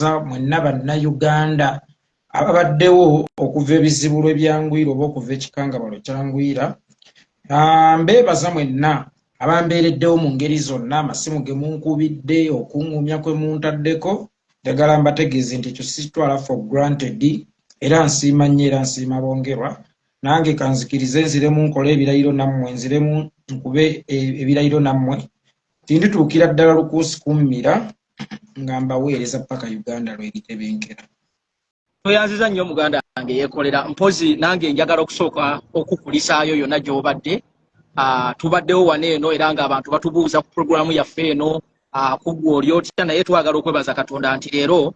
Mwenna Bannayuganda ababaddewo okuva ebizibu lwe byanguyira oba okuva ekikangabwa lwe kyanguyira, mbeebaza mwenna abambeereddewo mu ngeri zonna, amasimu ge munkubidde, okuŋŋumya kwe muntaddeko. Njagala mbategeeze nti ekyo sikitwala for granted, era nsiima nnyo, era nsiima bongerwa. Nange kanzikirize nziremu nkole ebirayiro nammwe, nziremu nkube ebirayiro nammwe tindituukira ddala lukuusi kummira nga mbaweereza paka Uganda lweritebenkera. Toyanziza nnyo, muganda wange Yeekolera. Mpozi nange njagala okusooka okukulisaayo yonna gy'obadde. Tubaddewo wano eno era ng'abantu batubuuza ku puroguramu yaffe eno, kuggwa oli otya? Naye twagala okwebaza Katonda nti leero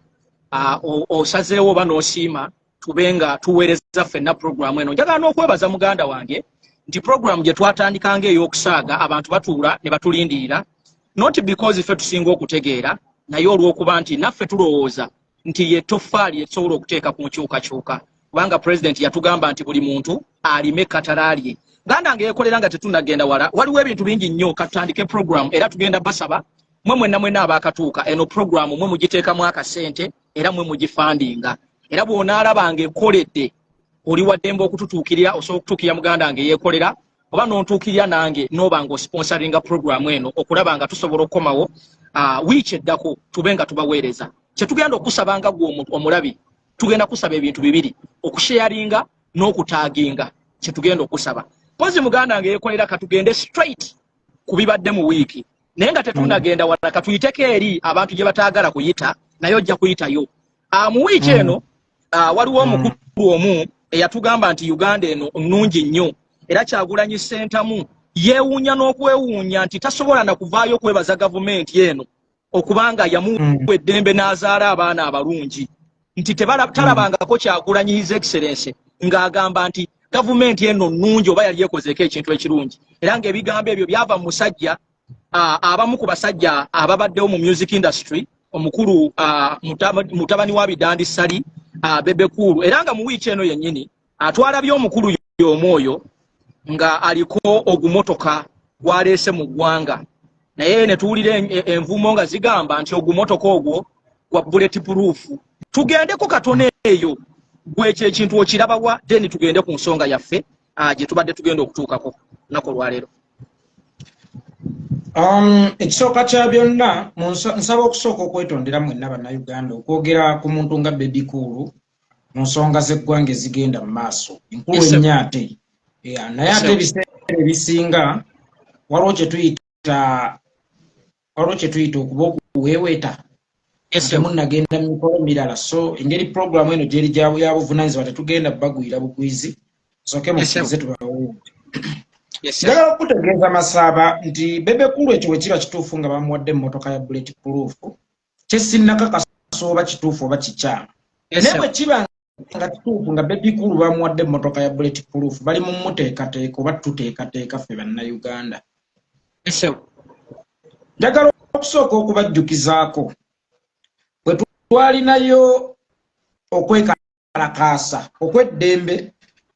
osazeewo oba n'osiima tube nga tuweereza ffenna puroguramu eno. Njagala n'okwebaza muganda wange nti puroguramu gye twatandikanga ey'okusaaga, abantu batuula ne batulindirira, not because ffe tusinga okutegeera, naye olw'okuba nti naffe tulowooza nti ye toffaali etusobola okuteeka ku nkyukakyuka, kubanga Pulezidenti yatugamba nti buli muntu alime ekkatala lye. Ganda nga Yeekolera, nga tetunagenda wala, waliwo ebintu bingi nnyo. Katutandike program, era tugenda basaba mwe mwenna mwenna abaakatuuka eno program, mwe mugiteekamu akasente era mwe mugifundinga. Era bw'onaalaba nga ekoledde, oli waddembe okututuukirira. Osobola okutuukirira muganda wange Yeekolera oba n'ontuukirira nange, n'oba nga osponsoringa program eno okulaba nga tusobola okukomawo wiiki eddako tube nga tubaweereza. Kyetugenda okusaba nga gwe omulabi, tugenda kusaba ebintu bibiri: okusharinga n'okutaginga. Kyetugenda okusaba pozi muganda wange Yeekolera, katugende straight ku bibadde mu wiiki, naye nga tetunagenda wala, katuyiteko eri abantu gye bataagala kuyita, naye ojja kuyitayo. Mu wiiki eno waliwo omukulu omu eyatugamba nti Uganda eno nnungi nnyo, era Kyagulanyi Ssentamu yeewuunya n'okwewuunya nti tasobola na kuvaayo okwebaza gavumenti eno okubanga yamuwa eddembe n'azaala abaana abalungi, nti talabangako Kyagulanyi His Excellence ng'agamba nti gavumenti eno nnungi oba yali ekozeeko ekintu ekirungi. Era ng'ebigambo ebyo byava mu musajja, abamu ku basajja ababaddewo mu music industry, omukulu mutabani wa Bidandi Ssali, Bebe Cool. Era nga mu wiiki eno yennyini atwalabye omukulu y'omwoyo nga aliko ogumotoka gwaleese mu ggwanga, naye ne tuwulira envumo nga zigamba nti ogumotoka ogwo gwa bullet proof. Tugendeko katono eyo, gwekyo ekintu okirabawa? Then tugende ku nsonga yaffe gye tubadde tugenda okutuukako lunaku olwaleero. Ekisooka kya byonna, nsaba okusooka okwetondera mwenna Bannayuganda okwogera ku muntu nga Bebe Cool mu nsonga z'eggwanga ezigenda mu maaso enkulu ennyo ate. Naye ate ebiseera ebisinga waliwo kye tuyita okuba okuweeweeta temunnagenda mu mikolo mirala. So engeri puroguramu eno gyeri ya buvunanyizibwa, tetugenda bagwira bugwizi. Nsooke mukkirize tubaweewete. Njagala okutegeeza, Masaaba, nti Bebe Cool ekyo bwe kiba kituufu nga bamuwadde emmotoka ya bullet proof, kyesinnakakasa oba kituufu oba kikyamu, naye bwe kiba nga kituufu nga Bebe Cool bamuwadde emmotoka ya bullet proof, bali mu muteekateeka oba tuteekateeka ffe Bannayuganda. Njagala okusooka okubajjukizaako bwe twalinayo okwekalakaasa okw'eddembe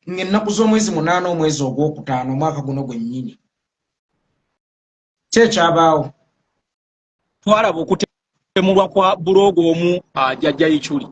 ng'ennaku z'omwezi 8 omwezi ogwokutaano omwaka guno gwennyini. Ki ekyabaawo? Twalaba okutemulwa kwa blogger omu, Jjajja Ichuli.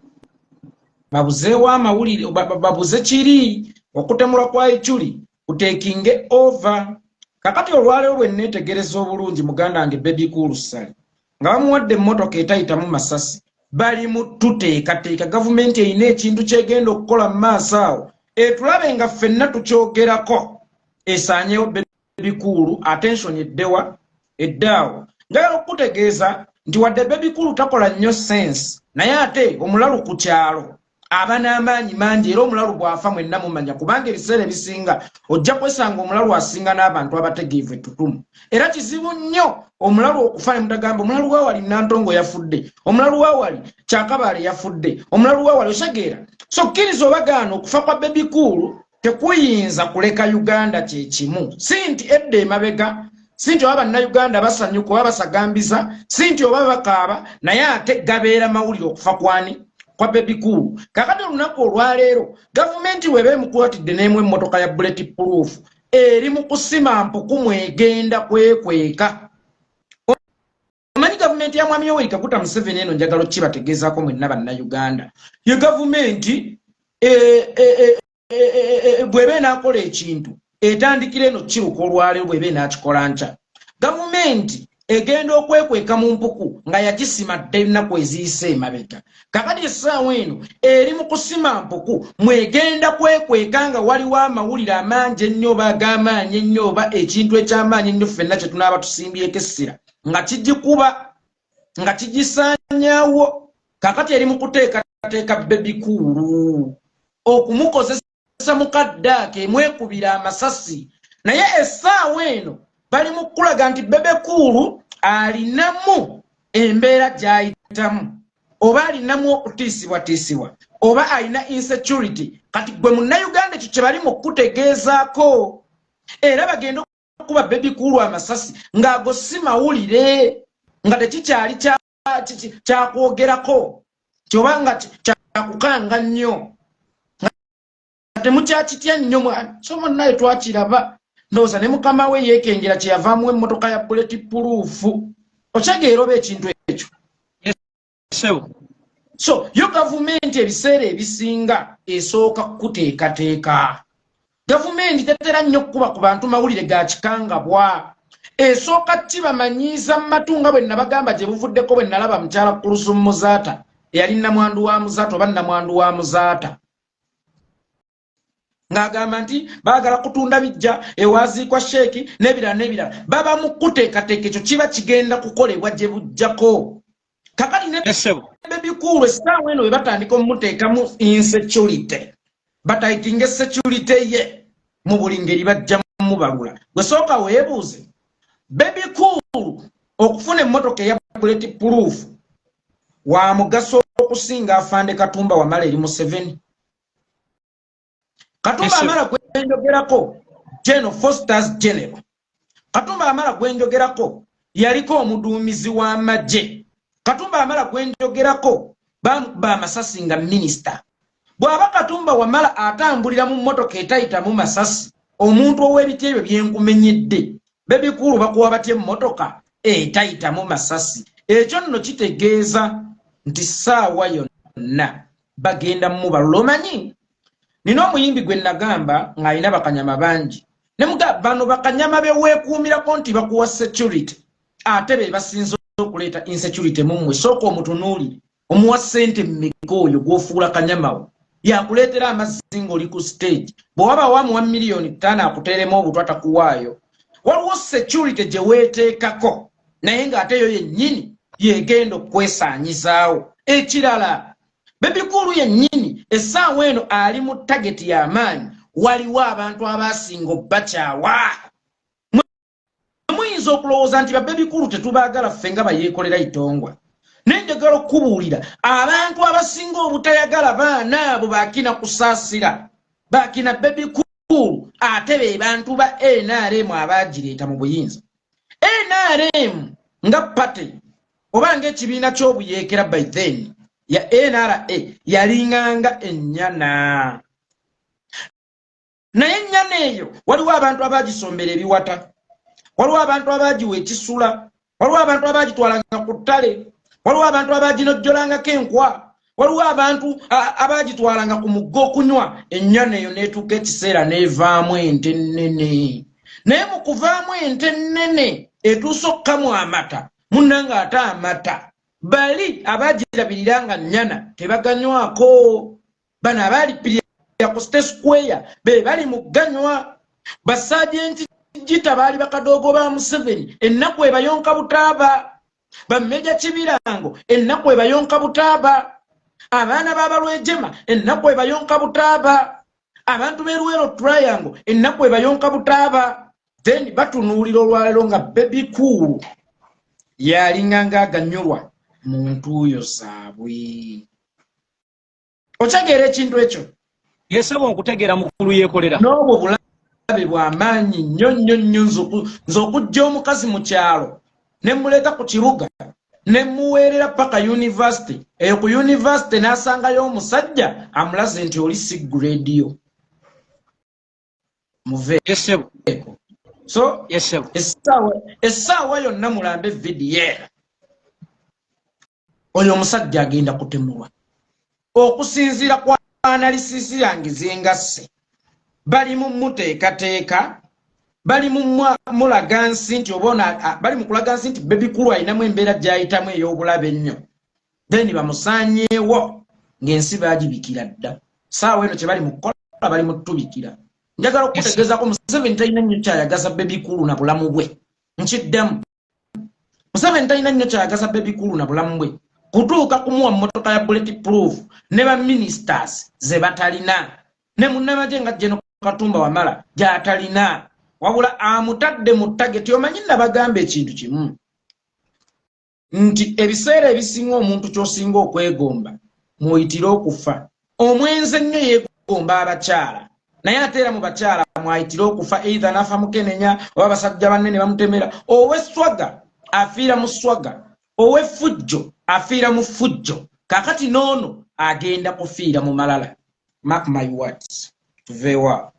Babuzeewo amawulire, babuze kiri okutemulwa kwa Ichuli kutekinge over. Kakati olwaleero bwe neetegereza obulungi muganda wange Bebe Cool Ssali nga bamuwadde emmotoka etayitamu masasi, bali mu tuteekateeka. Gavumenti erina ekintu kyegenda okukola mu maaso awo, etulabe nga ffenna tukyogerako, esaanyewo Bebe Cool, attention eddewa eddaawo. Njagala okukutegeeza nti wadde Bebe Cool takola nnyo sense, naye ate omulalu ku kyalo aba n'amaanyi mangi, era omulalu bw'afa mwenna mumanya, kubanga ebiseera ebisinga ojja kwesanga omulalu asinga n'abantu abategeevu ettutumu. Era kizibu nnyo omulalu okufa ne mutagamba omulalu wawali Nantongo yafudde, omulalu wawali Kyakabaale yafudde, omulalu wawali osegeera. So kkiriza obagaana, okufa kwa Bebe Cool tekuyinza kuleka Uganda kyekimu. Si nti edda emabega, si nti oba Bannayuganda basanyuka oba basagambiza, si nti oba bakaaba, naye ate gabeera mawulire okufa kwani? Kwa Bebe Cool. Kakati olunaku olwaleero gavumenti weba emukwatidde n'emu emmotoka ya bullet proof, eri mu kusima mpuku mwegenda kwekweka. Omanyi gavumenti Gavumenti ya Mwami Yoweri Kaguta Museveni eno, njagala okibategeezaako mwenna Bannayuganda, ye gavumenti bw'eba enaakola ekintu etandikira eno kiruka olwaleero, bw'eba enaakikola nkya. Gavumenti egenda okwekweka mu mpuku nga yagisima dda ennaku eziyise emabega. Kakati essaawa eno eri mu kusima mpuku mwegenda kwekweka, nga waliwo amawulire amangi ennyo oba ag'amaanyi ennyo oba ekintu eky'amaanyi ennyo ffenna kye tunaaba tusimbyeko essira nga kigikuba, nga kigisaanyaawo. Kakati eri mu kuteekateeka Bebe Cool okumukozesa mu kadde ako emwekubira amasasi. Naye essaawa eno bali mu kukulaga nti Bebe Cool alinamu embeera gy'ayitamu, oba alinamu okutiisibwatiisibwa, oba alina insecurity. Kati gwe Munnayuganda, ekyo kye bali mu kukutegeezaako, era bagenda okuba Bebe Cool amasasi ng'ago si mawulire, nga tekikyali kyakwogerako, kyoba nga kyakukanga nnyo, nga temukyakitya nnyo. So munnaye twakiraba, ndowooza ne mukama we yeekengera kyeyavaamu emmotoka ya bullet proof. Okyegeera oba ekintu ekyo? So yo gavumenti ebiseera ebisinga esooka kukuteekateeka. Gavumenti tetera nnyo okukuba ku bantu mawulire ga kikangabwa, esooka kibamanyiiza mu matu. Nga bwe nabagamba gye buvuddeko, bwe nalaba mukyala Kuluzum Muzaata, eyali namwandu wa Muzaata oba namwandu wa Muzaata, ng'agamba nti baagala kutunda bijja ewaziikwa sheeki n'ebirala n'ebirala, baba mu kuteekateeka. Ekyo kiba kigenda kukolebwa gye bujjako. Kakati ne Bebe Cool, essaawa eno bwe batandika omumuteekamu insecurity, bataitinga security ye mu buli ngeri, bajja mubalula. Gwe sooka weebuuze, Bebe Cool okufuna emmotoka eya bullet proof wa mugaso okusinga afande Katumba Wamala eri Museveni? Katumba Amala gwenjogerako, General Fosters, General Katumba Amala gwenjogerako yaliko omuduumizi w'amagye. Katumba Amala gwenjogerako bamukuba amasasi nga minisita. Bw'aba Katumba Wamala atambulira mu mmotoka etayitamu masasi, omuntu ow'ebiti ebyo byenkumenyedde, Bebe Cool bakuwa batya emmotoka etayitamu masasi? Ekyo nno kitegeeza nti ssaawa yonna bagenda mubalula. Omanyi nina omuyimbi gwe nagamba ng'alina bakanyama bangi, ne muga bano bakanyama be weekuumirako nti bakuwa security, ate be basinze okuleeta insecurity mu mmwe. Sooka omutunuulire, omuwa ssente mmeka oyo gw'ofuula kanyamawo yakuleetera amazzi ng'oli ku stage? Bwe waba wamuwa 5 miliyoni akuteeremu obutwa, takuwaayo. Waliwo security gye weeteekako, naye ng'ate yo yennyini yegenda okwesaanyizaawo. Ekirala, Bebe Cool yennyini essaawa eno ali mu target y'amaanyi. Waliwo abantu abasinga obbakyawa. Muyinza okulowooza nti ba Bebe Cool tetubaagala ffe nga bayeekolera itongwa, naye njagala okukubuulira, abantu abasinga obutayagala baana abo bakina kusaasira, bakina Bebe Cool, ate be bantu ba NRM abagireeta mu buyinza. NRM nga party oba ng'ekibiina ky'obuyeekera by then ya NRA yalinganga ennyana, naye ennyana eyo waliwo abantu abagisombera ebiwata, waliwo abantu abagiwa ekisula, waliwo abantu abagitwalanga ku ttale, waliwo abantu abaginojjolangako enkwa, waliwo abantu abagitwalanga ku mugga okunywa. Ennyana eyo n'etuuka ekiseera n'evaamu ente ennene, naye mu kuvaamu ente ennene etuuse okkamu amata, munnanga ate amata bali abagirabirira nga nnyana tebaganywako. Bano abaalipirira ku State Square be bali mu gganywa. Basaajenti Gita baali bakadoogo ba Museveni, ennaku ebayonka butaaba. Bameja Kibirango, ennaku ebayonka butaaba. Abaana b'abalwejema, ennaku ebayonka butaaba. Abantu b'eruwero Triangle, ennaku ebayonka butaaba. Then batunuulira olwaleero nga Bebe Cool yalinga ng'aganyulwa mu ntuuyo zaabwe. Okyegeera ekintu ekyo? Yesaba okutegeera, mukulu Yeekolera. N'obwo bulabe bw'amaanyi nnyo nnyo nnyo. Nze okujja omukazi mu kyalo ne muleeta ku kibuga ne muweerera paka university eyo, ku university n'asangayo omusajja amulaze nti oli si grade yo, muveeko. So essaawa yonna mulambe vidiyo eno. Oyo omusajja agenda kutemulwa. Okusinziira ku analysis yange zengasse, bali mu muteekateeka, bali mu mulaga nsi nti oba bali mu kulaga nsi nti Bebe Cool alinamu embeera gy'ayitamu ey'obulabe ennyo, then bamusaanyeewo ng'ensi baagibikira dda. Saawa eno kye bali mu kukola, bali mu ttubikira. Njagala okutegeezako, Museveni talina nnyo kyayagaza Bebe Cool na bulamu bwe. Nkiddamu, Museveni talina nnyo kyayagaza Bebe Cool na bulamu bwe kutuuka kumuwa mmotoka ya bullet proof ne ba ministers ze batalina, ne munnamagye nga General Katumba Wamala gy'atalina, wabula amutadde mu target. Omanyi nabagamba ekintu kimu nti ebiseera ebisinga omuntu ky'osinga okwegomba mw'oyitire okufa. Omwenzi ennyo yeegomba abakyala, naye ate era mu bakyala mwayitire okufa, either n'afa mukenenya oba abasajja banne ne bamutemera. Ow'esswaga afiira mu swaga, ow'effujjo afiira mu ffujjo. Kaakati n'ono agenda kufiira mu malala, mark my words. Tuveewo.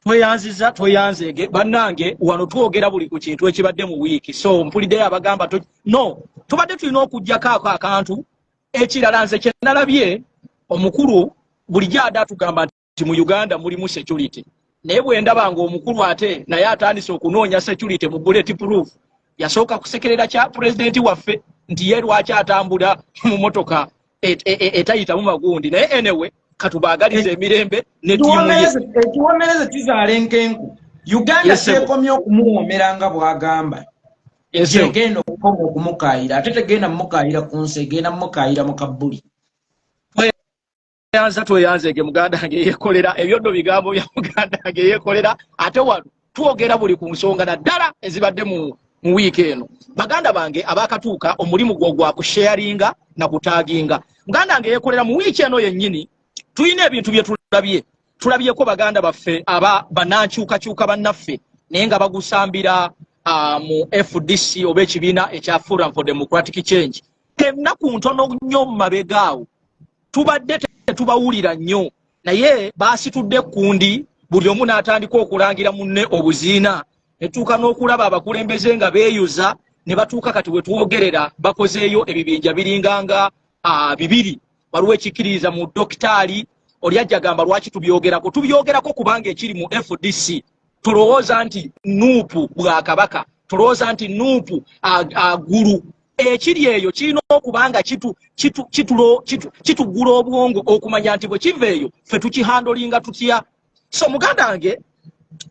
Tweyanziza, tweyanzeege. Bannange, wano twogera buli ku kintu ekibadde mu wiiki, so mpuliddeyo abagamba no tubadde tulina okugjako ako akantu. Ekirala nze kyenalabye, omukulu bulijjo ade atugamba nti mu Uganda mulimu security, naye bwe ndaba nga omukulu ate naye atandise okunoonya security mu bullet proof. Yasooka kusekerera kya pulezidenti waffe nti ye lwaki atambula mu motoka etayitamu magundi, naye anyway, katubaagaliza emirembe ne ttiimu ye. Ekiwomereze kizaala enkenku. Uganda kyekomye okumuwoomera nga bw'agamba, egenda okukoma okumukaayira, ate tegenda mumukaayira ku nsi, egenda mumukaayira mu kabbuli. Tweyanza, tweyanzege muganda wange yeekolera. Ebyo nno bigambo bya muganda wange yeekolera. Ate wano twogera buli ku nsonga naddala ezibadde mu wiiki eno. Baganda bange abakatuuka, omulimu gwo gwa kusharinga na kutaginga. Muganda wange yeekolera, mu wiiki eno yennyini tulina ebintu bye tulabye. Tulabyeko baganda baffe aba banankyukakyuka bannaffe, naye nga bagusambira mu FDC oba ekibiina ekya Forum for Democratic Change. Ennaku ntono nnyo mu mabega awo tubadde tetubawulira nnyo, naye baasitudde ekkundi, buli omu n'atandika okulangira munne obuziina, ne tuuka n'okulaba abakulembeze nga beeyuza, ne batuuka kati we twogerera bakozeeyo ebibinja biringanga bibiri. Waliwo ekikkiririza mu dokitaali oli ajja gamba. Lwaki tubyogerako? Tubyogerako kubanga ekiri mu FDC, tulowooza nti NUP bwakabaka, tulowooza nti NUP agulu. Ekiri eyo kirina okuba nga kitugula obwongo okumanya nti bwe kiva eyo ffe tukihandolinga tutya. So muganda wange,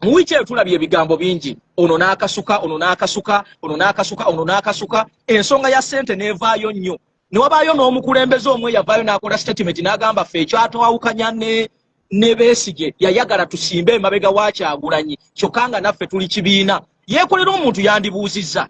mu wiiki eyo tulabye ebigambo bingi, ono n'akasuka, ono n'akasuka, ono n'akasuka, ono n'akasuka. Ensonga ya ssente n'evaayo nnyo, ne wabaayo n'omukulembeze omwe yavaayo n'akola statement n'agamba, ffe ekyatwawukanya ne Beesige, yayagala tusimbe emabega wa Kyagulanyi, kyokka nga naffe tuli kibiina. Yeekolera, omuntu yandibuuzizza,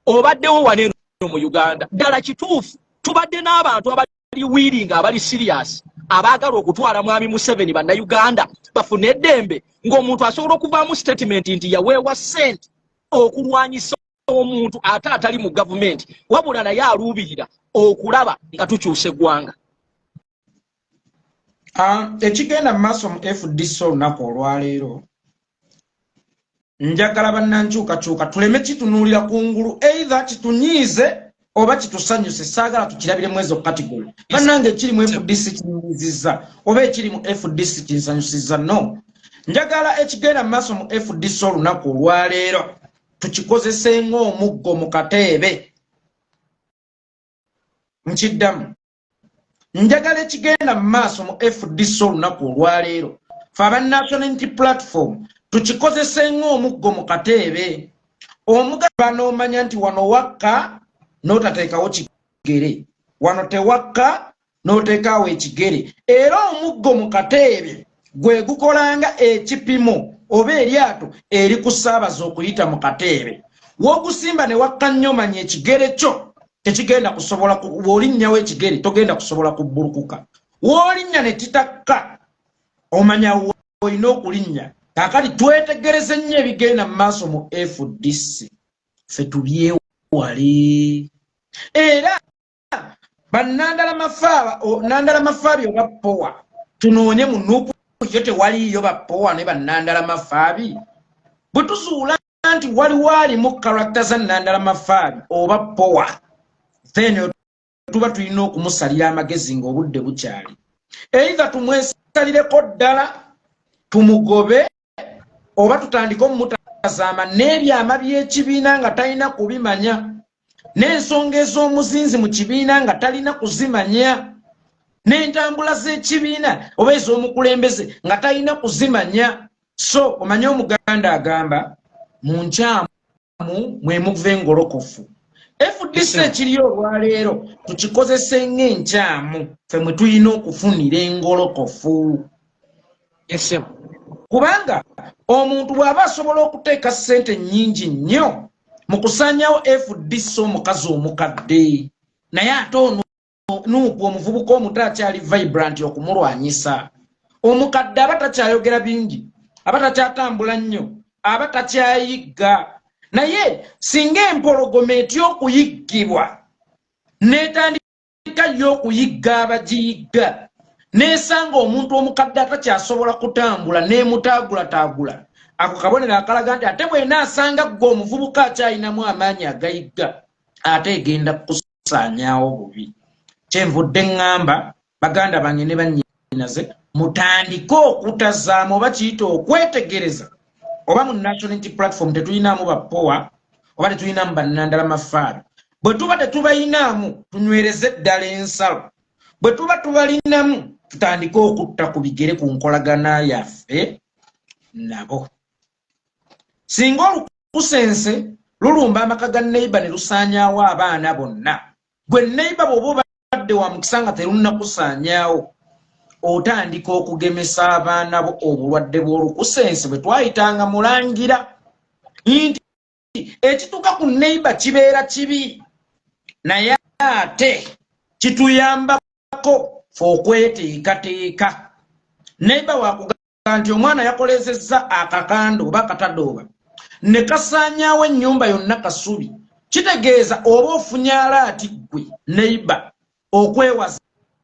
obaddewo wano eno mu Uganda, ddala kituufu tubadde n'abantu abali willing, abali serious, abaagala okutwala mwami Museveni, Bannayuganda bafune eddembe, ng'omuntu asobola okuvaamu statement nti yaweewa ssente okulwanyisa omuntu ate atali mu gavumenti, wabula naye aluubirira okulaba nga tukyusa eggwanga? Ekigenda mu maaso mu FDC olunaku olwaleero, njagala bannankyukakyuka tuleme kitunuulira kungulu, either kitunyiize oba kitusanyuse. Saagala tukirabiremu ezo category. Bannange, ekiri mu FDC kinyiizizza oba ekiri mu FDC kinsanyusizza? No, njagala ekigenda mu maaso mu FDC olunaku olwaleero tukikozese ng'omuggo mu kateebe. Nkiddamu, njagala ekigenda mu maaso mu FDC olunaku olwaleero, fe aba National Unity Platform tukikozese ng'omuggo mu kateebe. Omugaba n'omanya nti wano wakka n'otateekawo kigere, wano tewakka n'oteekaawo ekigere. Era omuggo mu kateebe gwe gukolanga ekipimo oba eryato erikusaabaza okuyita mu kateebe. W'ogusimba ne wakka nnyo, manya ekigere kyo tekigenda kusobola, bw'olinnyawo ekigere togenda kusobola kubbulukuka. W'olinnya ne kitakka, omanya olina okulinnya. Kaakati twetegereze nnyo ebigenda mu maaso mu FDC, ffe tubyewale. Era bannandala Nandala Mafaabi oba Powa, tunoonye mu NUP yo tewaliiyo bapowa ne bannandala Mafaabi. Bwe tuzuula nti waliwo alimu character za Nandala Mafaabi oba Powa, then tuba tulina okumusalira amagezi ng'obudde bukyali. Either tumwesalireko ddala tumugobe, oba tutandike omutazaama n'ebyama by'ekibiina nga talina kubimanya, n'ensonga ez'omuzinzi mu kibiina nga talina kuzimanya, n'entambula z'ekibiina oba ez'omukulembeze nga talina kuzimanya. So omanye Omuganda agamba, mu nkyamu mwe muva engolokofu. FDC ekiri olwaleero tukikozese ng'enkyamu, ffe mwe tulina okufunira engolokofu, kubanga omuntu bw'aba asobola okuteeka ssente nnyingi nnyo mu kusaanyawo FDC, omukazi omukadde, naye ate ono NUP omuvubuka omuto akyali vibrant okumulwanyisa. Omukadde aba takyayogera bingi, aba takyatambula nnyo, aba takyayigga. Naye singa empologoma etya okuyiggibwa n'etandika yo okuyigga abagiyigga, n'esanga omuntu omukadde atakyasobola kutambula n'emutaagulataagula, ako kabonero akalaga nti ate bw'enaasanga ggwe omuvubuka akyayinamu amaanyi agayigga, ate egenda kusaanyaawo bubi. Kyenvudde ŋŋamba baganda bange ne bannyinaze, mutandike okutazaamu oba kiyita okwetegereza oba mu National Unity Platform tetulinamu bapowa oba tetulinamu bannandala mafaali. Bwe tuba tetubayinaamu, tunywereze ddala ensalo. Bwe tuba tubalinamu, tutandike okutta ku bigere ku nkolagana yaffe nabo. Singa olukusense lulumba amaka ga neighbour ne lusaanyaawo abaana bonna, gwe neighbour bw'oba obadde wa mukisa nga terunnakusaanyaawo, otandika okugemesa abaana bo obulwadde bw'olukusense bwe twayitanga mulangira nti ekituuka ku neighbour kibeera kibi, naye ate kituyambako fe okweteekateeka. Neighbour wakugamba nti omwana yakolezezza akakando oba akatadooba ne kasaanyaawo ennyumba yonna kasubi, kitegeeza oba ofunye alaati ggwe neighbour okwewaza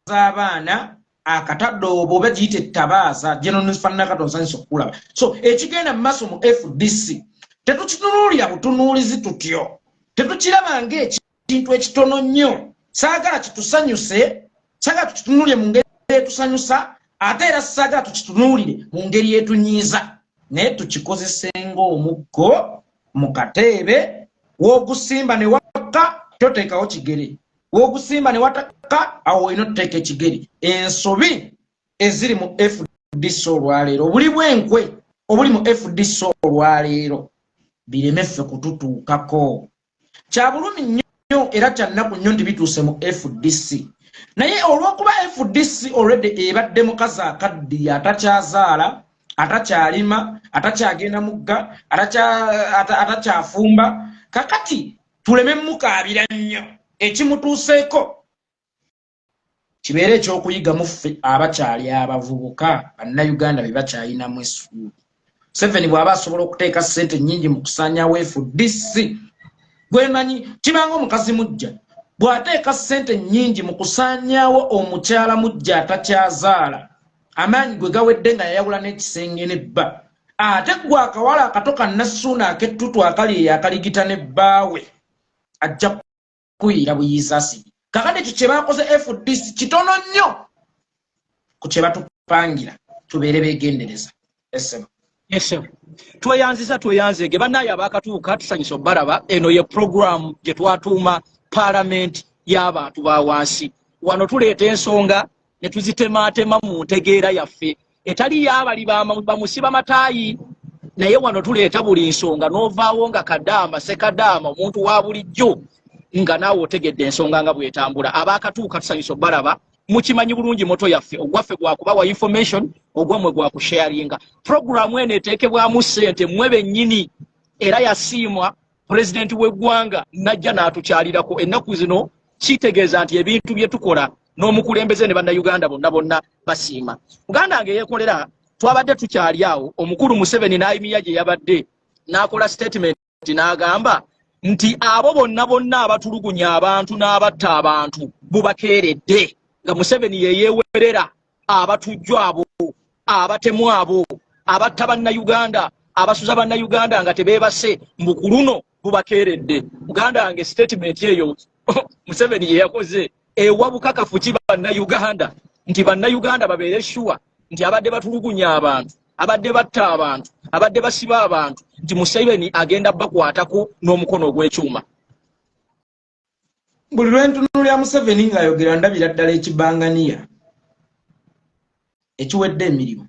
abaana akatadooba oba giyita ettabaaza. Genonifanakato, nsanyusa okukulaba. So ekigenda mu maaso mu FDC tetukitunuulira butunuulizi tutyo, tetukiraba ng'ekintu ekitono nnyo. Saagala kitusanyuse, saagala tukitunuulire mu ngeri etusanyusa, ate era saagala tukitunuulire mu ngeri etunyiiza, naye tukikozese ng'omuggo mu kateebe. W'ogusimba ne wakka toteekawo kigere, w'ogusimba ne watakka awo olina otuteeka ekigere. Ensobi eziri mu FDC olwaleero, obuli bw'enkwe obuli mu FDC olwaleero, bireme ffe kututuukako. Kya bulumi nnyo era kya nnaku nnyo nti bituuse mu FDC, naye olw'okuba FDC already ebadde mukazi akaddiye, atakyazaala, atakyalima, atakyagenda mugga, atakyafumba, kakati tuleme mukaabira nnyo. Ekimutuuseeko kibeere ekyokuyiga mu ffe abakyali abavubuka, Bannayuganda be bakyayinamu essuubi. Seven bw'aba asobola okuteeka ssente nnyingi mu kusaanyawo FDC, gwemanyi kibanga omukazi mujja bw'ateeka ssente nnyingi mu kusaanyaawo omukyala mujja atakyazaala, amaanyi gwe gawedde nga yayawula n'ekisenge n'ebba, ate gwe akawala akato kannassuuna ak'ettutu akali eyo akaligita n'ebbaawe, ajja kuyiira buyiisa asidi. Kakati ekyo kye bakoze FDC kitono nnyo ku kye batupangira. Tubeere beegendereza, esebo. Esebo, tweyanziza, tweyanzege. Bannaye abakatuuka, tusanyusa obbalaba. Eno ye program gye twatuuma Paalamenti y'abantu ba wansi. Wano tuleeta ensonga ne tuzitemaatema mu ntegeera yaffe etali yaabali bamusiba mataayi, naye wano tuleeta buli nsonga n'ovaawo nga kadaama sekadaama, omuntu wa bulijjo, nga naawe otegedde ensonga nga bwetambula. Abakatuuka, tusanyusa obbalaba. Mukimanyi bulungi motto yaffe, ogwaffe gwakubawa information, ogwammwe gwakusharinga. Programu eno eteekebwamu ssente mmwe bennyini, era yasiimwa pulezidenti w'eggwanga najja n'atukyalirako ennaku zino. Kitegeeza nti ebintu bye tukola n'omukulembeze ne Bannayuganda bonna bonna basiima. Muganda wange yeekolera, twabadde tukyali awo, omukulu Museveni n'ayimiya gye yabadde n'akola statement n'agamba nti abo bonna bonna abatulugunya abantu n'abatta abantu bubakeeredde, nga Museveni yeyeewerera abatujju abo, abatemu abo, abatta Bannayuganda, abasuza Bannayuganda nga tebeebase, mbu ku luno bubakeeredde. Muganda wange, statement eyo Museveni ye yakoze. Ewa bukakafu ki Bannayuganda nti Bannayuganda babeere sure nti abadde batulugunya abantu, abadde batta abantu, abadde basiba abantu, nti Museveni agenda bakwatako n'omukono ogw'ekyuma? Buli lwentunuulira Museveni ng'ayogera, ndabira ddala ekibanganiya ekiwedde emirimu.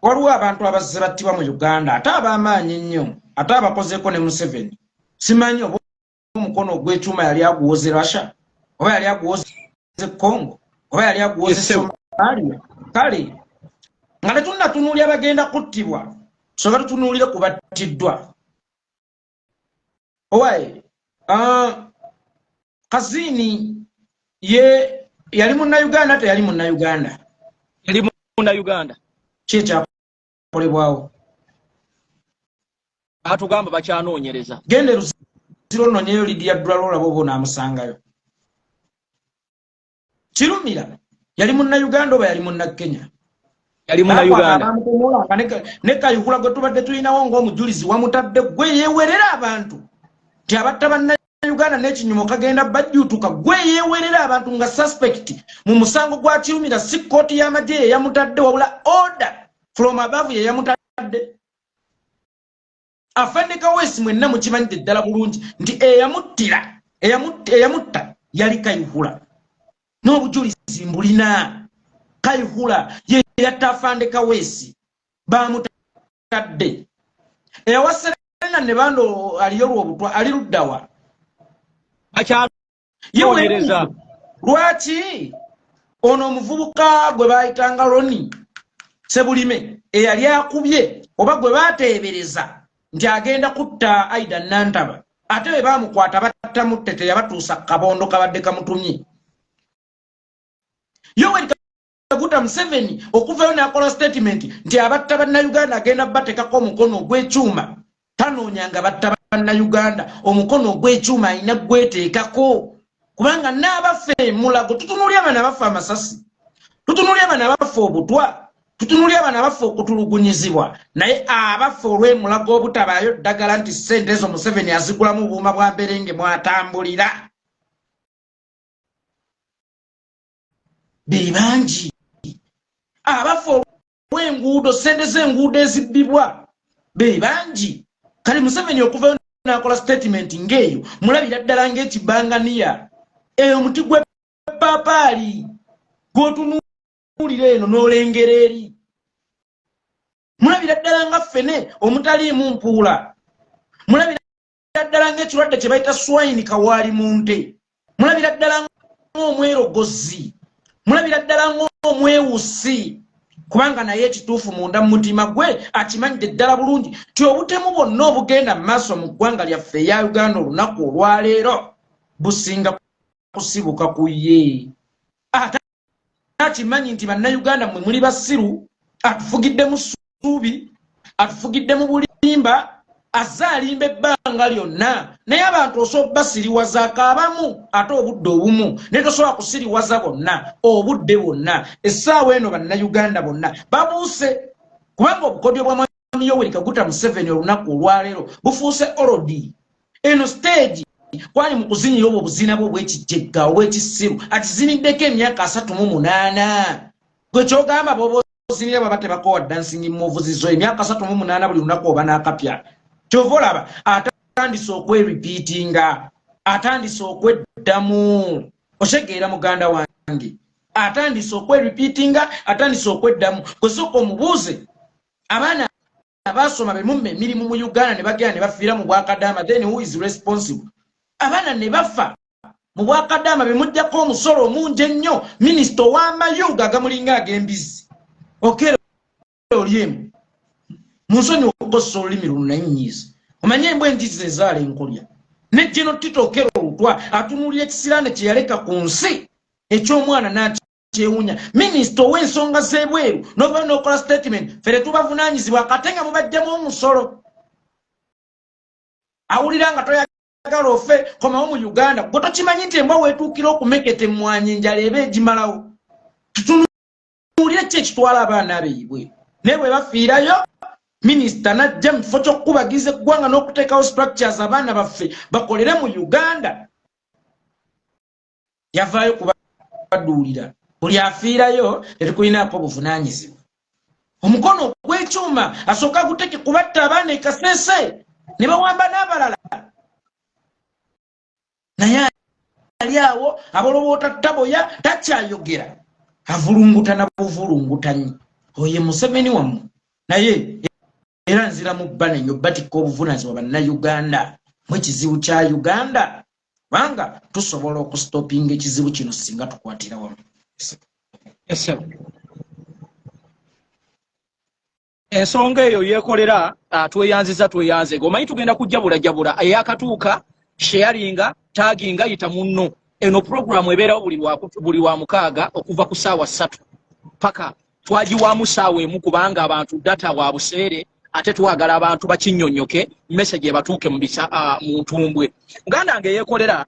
Waliwo abantu abazze battibwa mu Uganda, ate ab'amaanyi ennyo, ate abakozeeko ne Museveni. Simanyi oba omukono ogw'ekyuma yali aguwoze Russia, oba yali aguwoze Congo, oba yali aguwoze Somalia. Kale nga tetunnatunuulira bagenda kuttibwa, soka tutunuulire ku battiddwa. Owaye Kazini ye yali Munnayuganda, teyali Munnayuganda? Yali Munnayuganda. Ki ekyakolebwawo? Batugamba bakyanoonyereza. Genda Luziro ononyeyo Lidiya Ddwala, olaba oba onaamusangayo. Kirumira yali Munnayuganda oba yali Munnakenya? Yali Munnayuganda. Ne Kayihura gwe tubadde tulinawo ng'omujulizi wamutadde, gwe yeewerera abantu nti abatta Bannayuganda n'ekinyumo kagenda bajjuutuka, gwe yeewerera abantu nga suspect mu musango gwa Kirumira. Si kkooti y'amagye ye yamutadde, wabula order from above ye yamutadde. Afande Kaweesi mwenna mukimanyidde ddala bulungi nti eyamuttira, eyamutta yali Kayihura, n'obujulizi mbulina. Kayihura ye yatta Afande Kaweesi, bamutadde. Ewa Serena ne bando aliyo lwobutwa ali luddawa? Akyanoonyereza. Lwaki ono omuvubuka gwe bayitanga Loni Sebulime eyali akubye oba gwe bateebereza nti agenda kutta Aida Nantaba, ate bwe bamukwata battamutte, teyabatuusa kabondo kabadde kamutumye? Yoweri Kaguta Museveni okuvayo n'akola statement nti abatta Bannayuganda agenda bateekako omukono ogw'ekyuma, tanoonyanga batta Bannayuganda. Omukono ogw'ekyuma alina gweteekako, kubanga n'abaffe Mulago, tutunuulya abana abaffe amasasi, tutunuulya abana abaffe obutwa, tutunuulya abana abaffe okutulugunyizibwa, naye abaffe olw'Emulago obutabaayo ddagala, nti ssente ezo Museveni azigulamu obuuma bwa mberenge mwatambulira, be bangi. Abafa olw'enguudo, ssente z'enguudo ezibbibwa, be bangi. Kale Museveni okuvayo n'akola statement ng'eyo, mulabira ddala ng'ekibanganiya. Eyo omuti gw'epaapaali gw'otunuulira eno n'olengera eri, mulabira ddala nga ffene omutaliimu mpuula, mulabira ddala ng'ekirwadde kye bayita swine kawaali mu nte, mulabira ddala ng'omwerogozi, mulabira ddala ng'omwewusi, kubanga naye ekituufu munda mu mutima gwe akimanyidde ddala bulungi ti obutemu bwonna obugenda mu maaso mu ggwanga lyaffe eya Uganda olunaku olwaleero businga kusibuka ku ye. Ate akimanyi nti Bannayuganda mmwe muli basiru, atufugiddemu ssuubi, atufugiddemu bulimba, azze alimba ebbanga lyonna, naye abantu osobola basiriwazaako abamu ate obudde obumu, naye tosobola kusiriwaza bonna obudde bwonna. Essaawa eno Bannayuganda bonna babuuse, kubanga obukodyo bwa Mwami Yoweri Kaguta Museveni olunaku olwaleero bufuuse old. Eno stage kwali mu kuzinyira obwo obuzina bwe obwekijegga obwekisiru, akiziniddeko emyaka 38. Gwe kyogamba bwoba ozinira baba tebakowa dancing moves zo emyaka 38, buli lunaku oba n'akapya. Kyova olaba atandise okwerepeatinga, atandise okweddamu. Otegeera, muganda wange? Atandise okwerepeatinga, atandise okweddamu. Gwe sooka omubuuze, abaana abasoma bemumma emirimu mu Uganda ne bagenda ne bafiira mu bwakadaama, then who is responsible? Abaana ne bafa mu bwakadaama bemugjako omusolo omungi ennyo, minisita ow'amayuga agamulinga ag'embizi okere oli emu mu nsonyi okukozesa olulimi luno, naye nnyiiza. Omanye embwa enjizi ezaala enkolya ne Geno Tito Okero Olutwa atunuulira ekisiraane kye yaleka ku nsi eky'omwana n'akyewunya. Minisita ow'ensonga z'ebweru n'ovayo n'okola statement, fere tubavunaanyizibwa, kate nga mubajjamu omusolo. Awulira nga toyagala ofe, komawo mu Uganda. Gwe tokimanyi nti embwa weetuukira okumeketa emmwanyi, enjala eba egimalawo? Tutunuulire ki ekitwala abaana abeeyibwe, naye bwe bafiirayo. Minisita najja mu kifo ky'okukubagiza eggwanga n'okuteekawo structures abaana baffe bakolere mu Uganda, yavaayo kubaduulira. Buli afiirayo tetukulinaako obuvunaanyizibwa. Omukono ogw'ekyuma asooka aguteke kubatta abaana e Kasese ne bawamba n'abalala, naye ali awo aboloboota taboya, takyayogera, avulunguta na buvulungutanyi. Oye Museveni wammwe. Naye era nzira mu bbana ennyo batikka obuvunaanyizibwa Bannayuganda mu ekizibu kya Uganda, kubanga tusobola okustopinga ekizibu kino singa tukwatira wamu. Yes, ensonga eyo yeekolera. Tweyanziza, tweyanze. Omanyi tugenda kujjabulajabula eyakatuuka, sharinga, taginga, yita munno. Eno puroguramu ebeerawo buli lwa mukaaga okuva ku 3:00 paka twagiwaamu 1:00, kubanga abantu data wa buseere, ate twagala abantu bakinnyonnyoke, message ebatuuke mu bisa mu ntumbwe. Muganda nge yeekolera,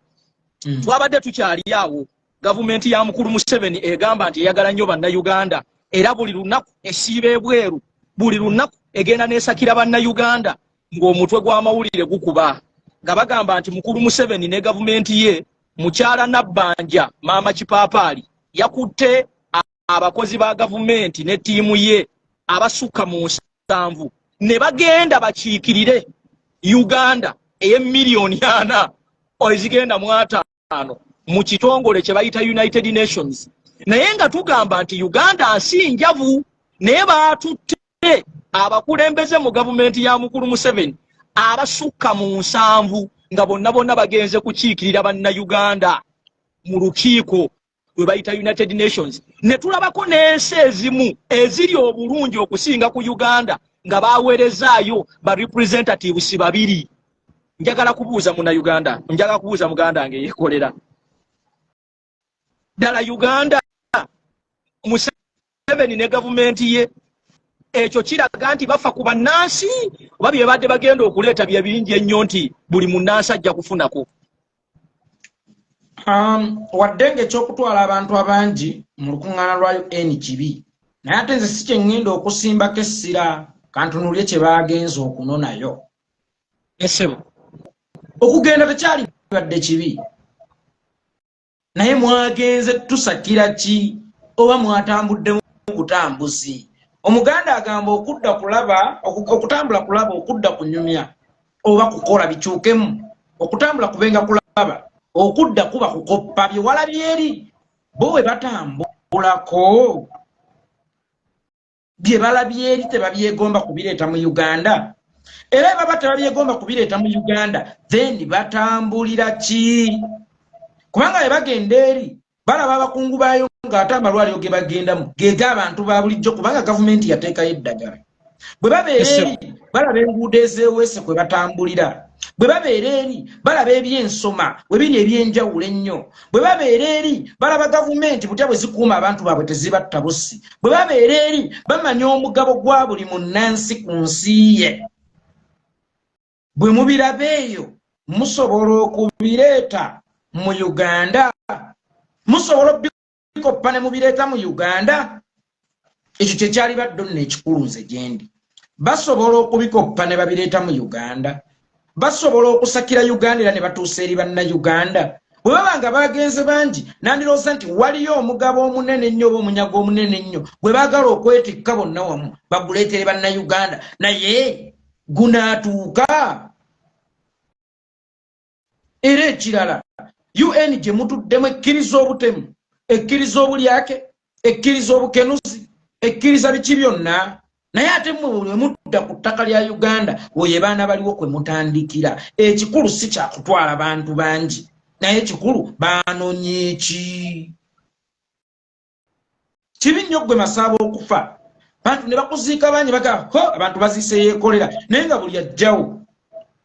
twabadde tukyali awo. Gavumenti ya mukulu Museveni egamba nti eyagala nnyo Bannayuganda, era buli lunaku esiiba ebweru, buli lunaku egenda n'esakira Bannayuganda ng'omutwe gw'amawulire gukuba nga bagamba nti mukulu Museveni ne gavumenti ye, mukyala Nabbanja maama Kipaapaali, yakutte abakozi ba gavumenti ne ttiimu ye abasukka mu 70 ne bagenda bakiikirire Uganda ey'emiliyoni 4 ezigenda mu 50 mu kitongole kye bayita United Nations. Naye nga tugamba nti Uganda nsi njavu, naye baatutte abakulembeze mu gavumenti ya mukulu Museveni abasukka mu 70 nga bonna bonna bagenze kukiikirira Bannayuganda mu lukiiko lwe bayita United Nations. Ne tulabako n'ensi ezimu eziri obulungi okusinga ku Uganda nga baweerezaayo ba representatives babiri. Njagala kubuuza Munnayuganda, njagala kubuuza muganda wange yeekolera, ddala Uganda, Museveni ne gavumenti ye, ekyo kiraga nti bafa ku bannansi, oba bye badde bagenda okuleeta bye bingi ennyo nti buli munnansi ajja kufunako? Wadde ng'ekyokutwala abantu abangi mu lukuŋŋaana lwa UN kibi, naye ate nze si kye ŋŋenda okusimbako essira. Kantunulye kye baagenze okunonayo. Esebo. Okugenda tekyali badde kibi, naye mwagenze tusakira ki, oba mwatambuddemu butambuzi? Omuganda agamba okudda kulaba, okutambula kulaba, okudda kunyumya oba kukola. Bikyukemu: okutambula kubenga kulaba, okudda kuba kukoppa bye walabye eri. Bo bwe batambulako, bye balabye eri tebabyegomba kubireeta mu Uganda? Era baba tebabyegomba kubireeta mu Uganda, then batambulira ki? Kubanga bwe bagenda eri balaba abakungu baayo ng'ate amalwaliro ge bagendamu gega abantu ba bulijjo, kubanga gavumenti yateekayo eddagala. Bwe babeera eri balaba enguudo ezeeweese kwe batambulira. Bwe babeera eri balaba ebyensoma bwe biri ebyenjawulo ennyo. Bwe babeera eri balaba gavumenti butya bwe zikuuma abantu baabwe, tezibatta busi. Bwe babeera eri bamanya omugabo gwa buli munnansi ku nsi ye. Bwe mubiraba eyo, musobola okubireeta mu Uganda? Musobola obikoppa ne mubireeta mu Uganda? Ekyo kyekyali baddo nno ekikulu nze gyendi. Basobola okubikoppa ne babireeta mu Uganda? Basobola okusakira Uganda era ne batuusa eri Bannayuganda? Bwe baba nga bagenze bangi, nandirowooza nti waliyo omugabo omunene ennyo oba omunyago omunene ennyo gwe baagala okwetikka bonna wamu baguleetere Bannayuganda, naye gunaatuuka? Era ekirala, UN gye mutuddemu ekkiriza obutemu, ekkiriza obulyake, ekkiriza obukenuzi, ekkiriza biki byonna, naye ate mmwe bwe mudda ku ttaka lya Uganda, oyo baana baliwo kwe mutandikira. Ekikulu si kyakutwala bantu bangi, naye ekikulu banonye ki? Kibi nnyo ggwe Masaaba okufa, bantu ne bakuziika bangi, baga ho abantu baziise Yeekolera, naye nga buli ajjawo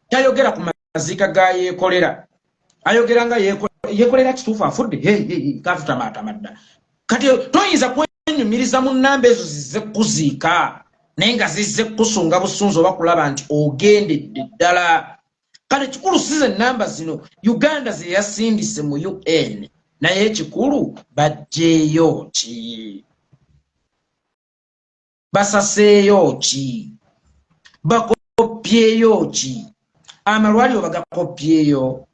tayogera ku maziika ga Yeekolera, ayogera nga Yeekolera kituufu afudde katutamaatama dda. Kati toyinza kwenyumiriza mu nnamba ezo zizze kuziika, naye nga zizze kukusunga busunzi oba kulaba nti ogendedde ddala. Kale kikulu si ze nnamba zino Uganda ze yasindise mu UN, naye ekikulu bajjeeyo ki, basaseeyo ki? Bakopyeyo ki? Amalwaliro bagakopyeyo,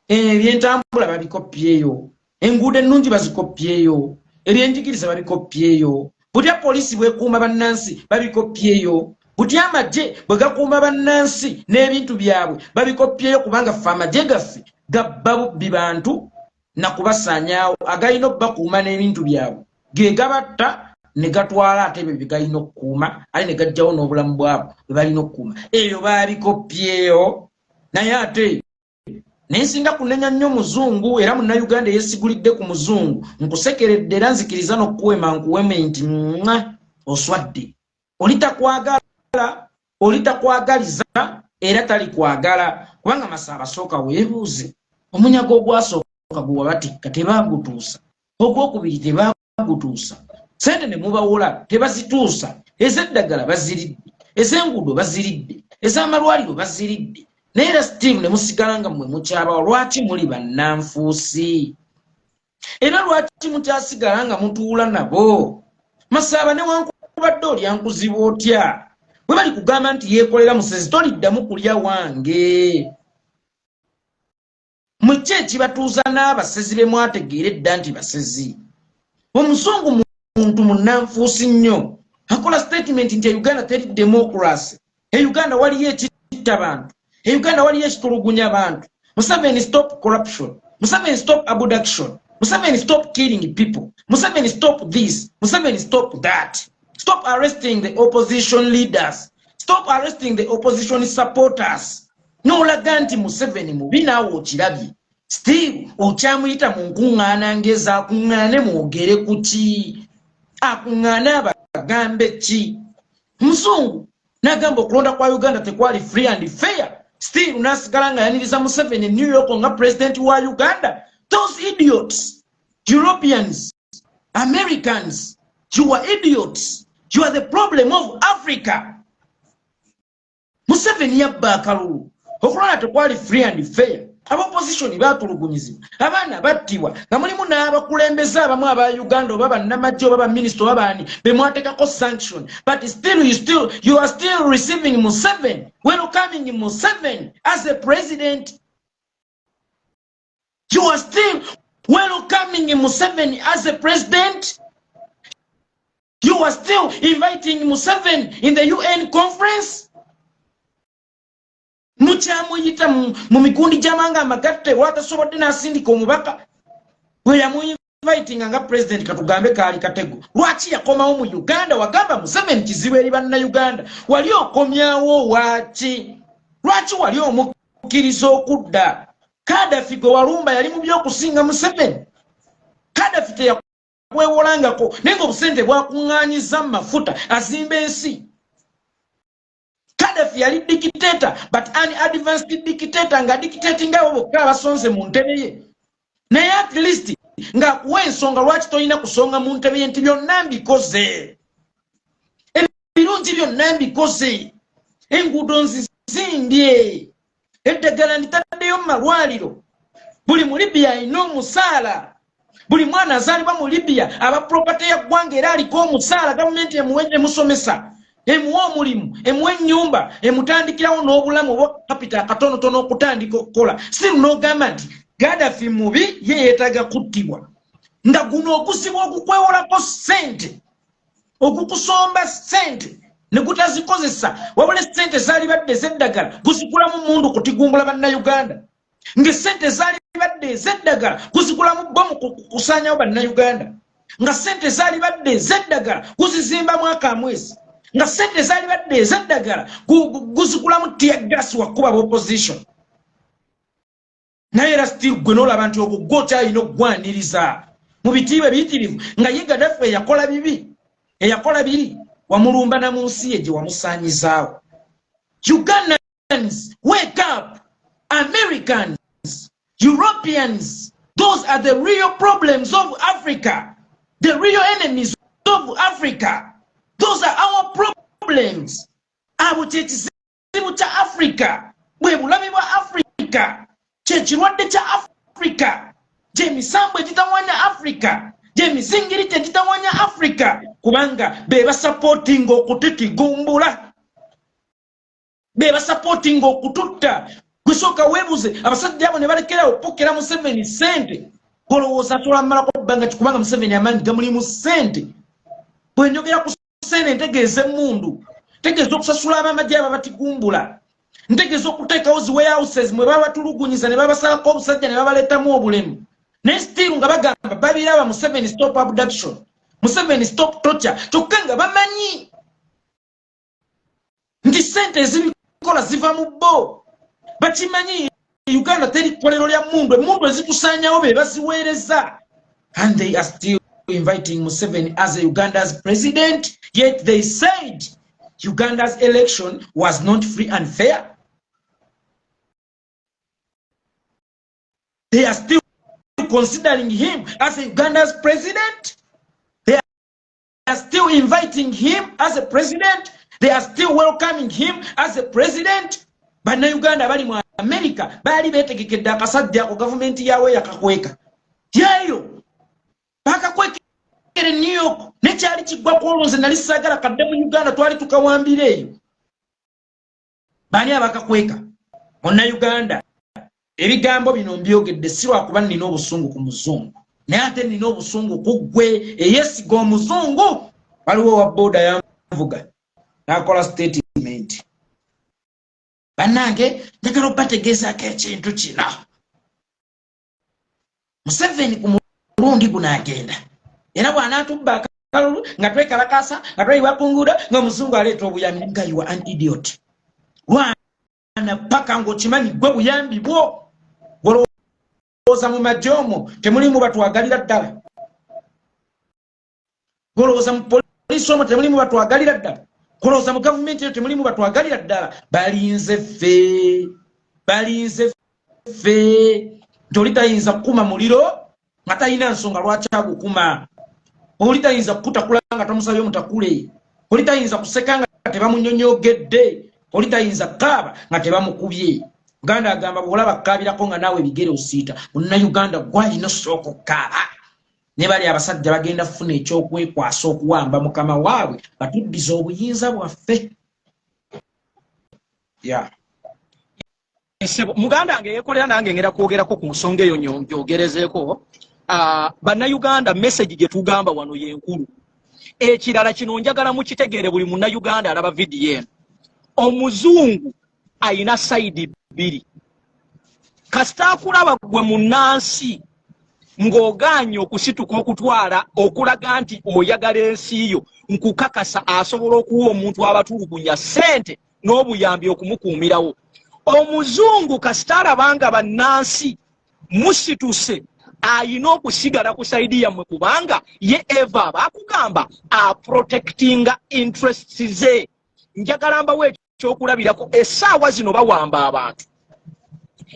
ebyentambula babikopyeyo, enguudo ennungi bazikopyeyo, ebyenjigiriza babikopyeyo, butya poliisi bwekuuma bannansi babikopyeyo, butya amagye bwe gakuuma bannansi n'ebintu byabwe babikopyeyo, kubanga ffe amagye gaffe gabba bubbi bantu nakubasaanyaawo. Agalina obbakuuma n'ebintu byabwe ge gabatta ne gatwala ate ebyo bye galina okukuuma, ate ne gajjawo n'obulamu bwabwe bwe balina okukuuma. Ebyo baabikopyeyo. Naye ate nensinga kunenya nnyo muzungu, era Munnayuganda eyesigulidde ku muzungu, nkusekeredde era nzikiriza n'okukuwema, nkuweme nti mwa oswadde. Oli takwagala, oli takwagaliza era talikwagala, kubanga Masaaba, sooka weebuuze: omunyago ogwasooka gwe wabatikka tebagutuusa, ogwokubiri tebagutuusa, sente ne mubawola tebazituusa, ez'eddagala baziridde, ez'enguudo baziridde, ez'amalwaliro baziridde, naye era still ne musigala nga mmwe mukyabawa. Lwaki muli bannanfuusi era lwaki mukyasigala nga mutuula nabo? Masaaba, newankubadde olyankuzibwa otya, bwe bali kugamba nti yeekolera musezi, toliddamu kulya wange. Mweki ekibatuuza n'abasezi be mwategeera edda nti basezi? Omuzungu muntu munnanfuusi nnyo. Akola statement nti e Uganda teri democracy, e Uganda waliyo ekitta bantu, e Uganda waliyo ekitulugunya bantu. Museveni, stop corruption. Museveni, stop abduction. Museveni, stop killing people. Museveni, stop this. Museveni, stop that. Stop arresting the opposition leaders. Stop arresting the opposition supporters. N'olaga nti Museveni mubi, naawe okirabye, still okyamuyita mu nkuŋŋaana ng'ezaakuŋŋaane. Mwogere ku ki? Akuŋŋaane abagambe ki? Muzungu n'agamba okulonda kwa Uganda tekwali free and fair, still n'asigala nga yaniriza Museveni e New York nga president wa Uganda. Those idiots, Europeans, Americans, you are idiots. You are the problem of Africa. Museveni yabba akalulu, okulonda tekwali free and fair, abaopposition batulugunyizibwa, abaana battibwa, nga mulimu n'abakulembeze abamu aba Uganda, oba bannamagye, oba baminisita, oba baani bemwateekako sanction, but still you are still receiving Museveni, welcoming Museveni as a president. You are still welcoming Museveni as a president. You are still inviting Museveni in the UN conference. Mukyamuyita mu mikundi gy'amawanga amagatte. Lwatasobodde n'asindika omubaka bwe yamuinvitinga nga president, katugambe kaali katego. Lwaki yakomawo mu Uganda? Wagamba Museveni kizibu eri Bannayuganda, wali okomyawo waaki? Lwaki wali omukkiriza okudda? Kadafi gwe walumba yali mu byokusinga Museveni. Kadafi teyakwewolangako, naye nga obusente bwakuŋŋaanyiza mu mafuta azimba ensi. Kadafi yali dictator, but an advanced dictator, nga dictating abo bokka abasonze mu ntebe ye, naye at least ng'akuwa ensonga lwaki tolina kusonga mu ntebe ye, nti byonna mbikoze, ebirungi byonna mbikoze, enguudo nzizimbye, eddagala nditaddeyo mu malwaliro, buli mu Libya alina omusaala, buli mwana azaalibwa mu Libya aba property ya ggwanga era aliko omusaala, gavumenti emusomesa, emuwa omulimu, emuwa ennyumba, emutandikirawo n'obulamu obwa capital akatonotono okutandika okukola. Still n'ogamba nti Gadafi mubi, ye yeetaaga kuttibwa, nga guno oguzibu ogukwewolako ssente, ogukusomba ssente ne gutazikozesa, wabula essente zaalibadde ez'eddagala guzigulamu mundu kutigumbula Bannayuganda, ng'essente zaalibadde ez'eddagala guzigulamu bomu kusaanyawo Bannayuganda, nga ssente zaalibadde ez'eddagala guzizimbamu akamwezi, nga ssente zaalibadde ez'eddagala guzigulamu teargas wakuba opposition. Naye era still gwe n'olaba nti ogwo gwe okyalina okugwaniriza mu bitiibwa ebiyitirivu, nga ye Gadafi eyakola bibi, eyakola biri, wamulumba na mu nsi ye gye wamusaanyizaawo. Ugandans, wake up! Americans, Europeans, those are the real problems of Africa, the real enemies of Africa. Those are our problems. Abo kyekizibu kya Africa, bwe bulabe bwa Africa, kyekirwadde kya Africa, gyemisambu egitawanya Africa, gyemizingiri gyegitawanya Africa, kubanga be basupportinga okututigumbula. Be basupportinga okututta. Gusooka weebuze abasajja abo ne balekera okupokera Museveni ssente. Golowooza asobola mmalako bbanga ki? Kubanga Museveni amaanyi gamulimu ssente. Bwe njogera ku ssente ntegeeza emmundu, ntegeeza okusasula abamagye abo abatigumbula, ntegeeza okuteekawo zi warehouses mwe babatulugunyiza ne babasalako obusajja ne babaleetamu obulemu. Naye still nga bagamba babiraba, Museveni stop abduction, Museveni stop torture, kyokka nga bamanyi nti ssente ezibikola ziva mu bo. Bakimanyi Uganda teri kkolero lya mmundu, emmundu ezitusaanyawo be baziweereza. And they are still inviting Museveni as a Uganda's president, yet they said Uganda's election was not free and fair. They are still considering him as a Uganda's president. They are still inviting him as a president. They are still welcoming him as a president. Bannayuganda bali mu America baali beetegekedde akasajja ako, gavumenti yaawe yakakweka yeeyo, bakakwekera e New York. Nekyali kiggwa ku olwo, nze nali saagala kadde mu Uganda, twali tukawambira eyo. Baani abakakweka? Munnayuganda, ebigambo bino mbyogedde si lwakuba nnina obusungu ku muzungu, naye ate nnina obusungu ku ggwe eyeesiga omuzungu. Waliwo owa booda yanvuga n'akola statement. Bannange, njagala obategeezaako ekintu kino. Museveni ku mulundi guno agenda, era bw'anaatubba akalulu nga twekalakasa, nga tweyiwa ku nguudo, ng'omuzungu aleeta obuyambi, nga you are an idiot. Lwana paka ng'okimanyi gwe buyambi bwo. Golowooza mu magye omwo temulimu batwagalira ddala? Golowooza mu poliisi omwo temulimu batwagalira ddala? Golowooza mu gavumenti eyo temulimu batwagalira ddala? Balinze ffe, balinze ffe. Nti oli tayinza kukuma muliro nga talina nsonga lwaki agukuma, oli tayinza kukutakula nga tomusabye omutakule, oli tayinza kuseka nga tebamunyonyogedde, oli tayinza kukaaba nga tebamukubye. Uganda agamba bw'olaba kukaabirako nga naawe ebigere osiita. Munnayuganda, gwalina osooka okukaaba. Ne bali abasajja bagenda kufuna ekyokwekwasa okuwamba mukama waabwe batuddiza obuyinza bwaffe ya. Muganda wange yeekolera, nange ngenda kwogerako ku nsonga eyo njogerezeeko. Bannayuganda, message gye tugamba wano yenkulu. Ekirala kino njagala mukitegeere, buli munnayuganda alaba vidiyo eno, omuzungu ayina side bbiri. Kasita akulaba gwe munnansi ng'ogaanye okusituka okutwala okulaga nti oyagala ensi yo, nkukakasa asobola okuwa omuntu abatulugunya ssente n'obuyambi okumukuumirawo. Omuzungu kasita alaba nga bannansi musituse, ayina okusigala ku side yammwe, kubanga ye eva aba akugamba aprotectinga interests ze. Njagala mbawo ekyokulabirako. Essaawa zino bawamba abantu,